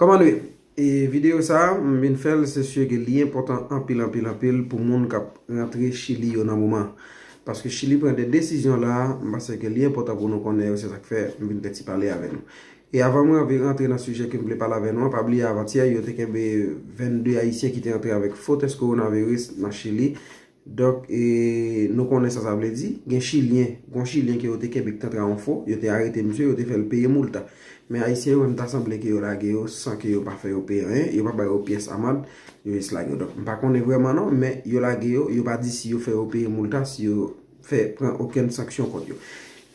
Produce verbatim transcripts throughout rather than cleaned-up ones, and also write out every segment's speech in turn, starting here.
Kòman nou ye? E videyo sa a, m vin fè l, se sye ke li enpòtan anpil, anpil, anpil pou moun k ap rantre Chili yo nan moman. Paske Chili pran de desizyon la, m panse ke li enpòtan pou nou konnen yo, se sa k fè m vin fè ti pale avè nou. E avan mwen anvi rantre nan sijè ke m vle pale avè nou an, pa bliye avantyè, yo te kenbe vennde Ayisyen ki te antre avèk fo tès kowonaviris nan Chili. Donk, e, nou konnen sa sa vle di. Gen Chilyen, gon Chilyen ke yo te kenbe ki t antre a yon fo, yo te arete misye, yo te fè l peye moulta. Men Ayisyen yo menm ta sanble ke yo lage yo san ke yo pa fè yo peye anyen, yo pa ba yo pyès amand, yo jis lage yo. Donk, m pa konnen vrèman non, men yo lage yo, yo pa di si yo fè yo peye moulta, si yo fè pran okenn sanksyon kont yo.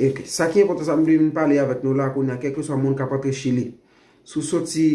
E ok, sa ki enpòtan sa m vle vin pale avèk nou la kounye a, kèlkeswa moun k ap antre Chili, si w soti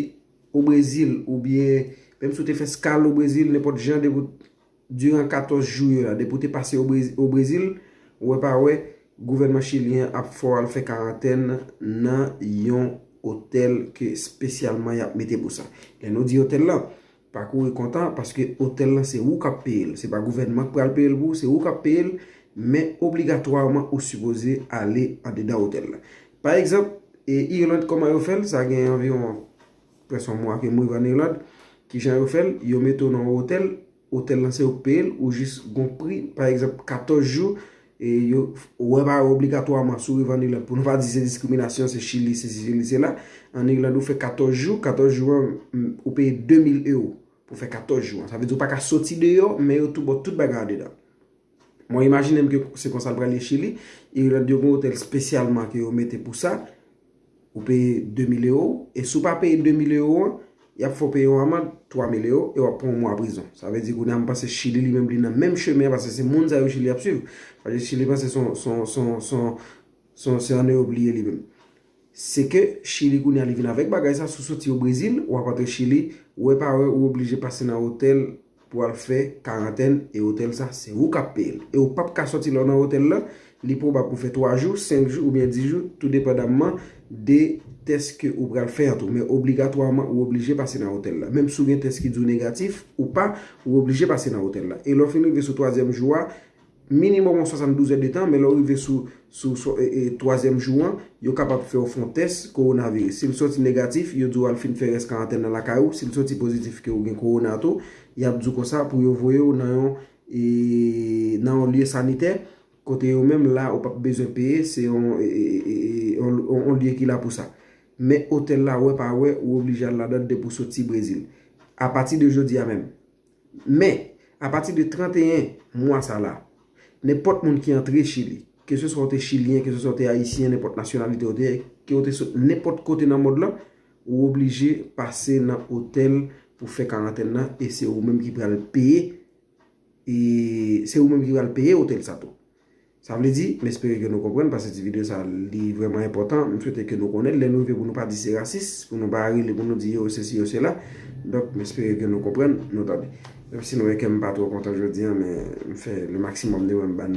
o Brezil, oubyen menm si w te fè eskal o Brezil, nenpòt jan, depi w diran katòz jou yo la, depi w te pase o Brez- o Brezil, wè pa wè, gouvènman chilyen an ap fè w al fè karantèn nan yon otèl ke espesyalman y ap mete pou sa. Lè nou di otèl lan, pa kouri kontan, paske otèl lan se ou k ap peye l. Se pa gouvènman k pral peye l pou ou, se ou k ap peye l, men obligatwaman ou sipoze ale andedan otèl lan. Pa egzanp, e Irland, kòman yo fè l? Sa gen anviwon prèske yon mwa ke m rive ann Irland. Kijan yo fè l? Yo mete w nan yon otèl, otèl lan se yo k peye l, ou jis gon pri, pa egzanp, katòz jou, e yo, ou wè pa obligatwaman, si w rive ann Irland, pou nou pa di se diskriminasyon, se Chili, se si, Chili, se la. Ann Irland, ou fè katòz jou, katòz jou an, m, ou peye de mil ewo pou fè katòz jou an. Sa vle di ou pa ka soti deyò, men yo tou ba w tout bagay andedan. Mwen imajine m ke se konsa l pral ye Chili. Irland yo gen otèl espesyalman ke yo mete pou sa. Ou peye de mil ewo. E si w pa peye de mil ewo an, y ap fè w peye yon amann twa mil ewo e w ap pran yon mwa prizon. Sa vle di kounye a m panse Chili li menm li nan menm chemen an paske se moun sa yo Chili ap swiv. Paske Chili panse se yon, se yon, se yon, se yon, se yon, se ann Ewòp li ye li menm. Se ke Chili kounye a li vin avèk bagay sa, si w soti o Brezil, w ap antre Chili, wè pa wè, ou oblije pase nan otèl pou al fè karantèn, e otèl sa, se ou k ap peye l. E ou p ap ka soti lè w nan otèl lan, li pwobab pou fè twa jou, senk jou oubyen dis jou, tou depandamman de tès ke ou pral fè an tou. Men obligatwaman, ou oblije pase nan otèl la. Menm si w gen tès ki di w negatif ou pa, ou oblije pase nan otèl la. E lè w fin rive sou twazyèm jou a, minimòm yon swasanndouz èdtan, men lè w rive sou, sou, sou e, e, twazyèm jou an, yo kapab fè w fè yon tès kowonaviris. Si l soti negatif, yo di w al fin fè rès karantèn nan lakay ou. Si l soti pozitif ke w gen kowona tou, y ap di w konsa pou yo voye w nan yon, e, nan yon lye sanitè, kote yo menm la, ou p ap bezwen peye, se yon, e, e, e, e, yon, yon, yon lye ki la pou sa. Men otèl la, wè pa wè, ou oblije al ladan l depi w soti Brezil. Apati de jodi a menm. Men, apati de tranteyen mwa sa la, nenpòt moun ki antre Chili, keseswa w te chilyen, keseswa w te ayisyen, nenpòt nasyonalite w te, ke w te sot nenpòt kote nan mond lan, ou oblije pase nan otèl pou fè karantèn nan, e se ou menm ki pral peye, e se ou menm ki pral peye otèl sa tou. Sa vle di, m espere ke nou konprann, paske ti videyo sa, li vrèman enpòtan. M swete ke nou konnen l. Lè nou rive pou nou pa di se rasis, pou nou pa rele, pou nou di yo sesi, yo sela. Donk, m espere ke nou konprann, nou tande. Menm si nou wè ke m pa twò kontan jodi a, men m fè le maksimòm de mwen m ba nou.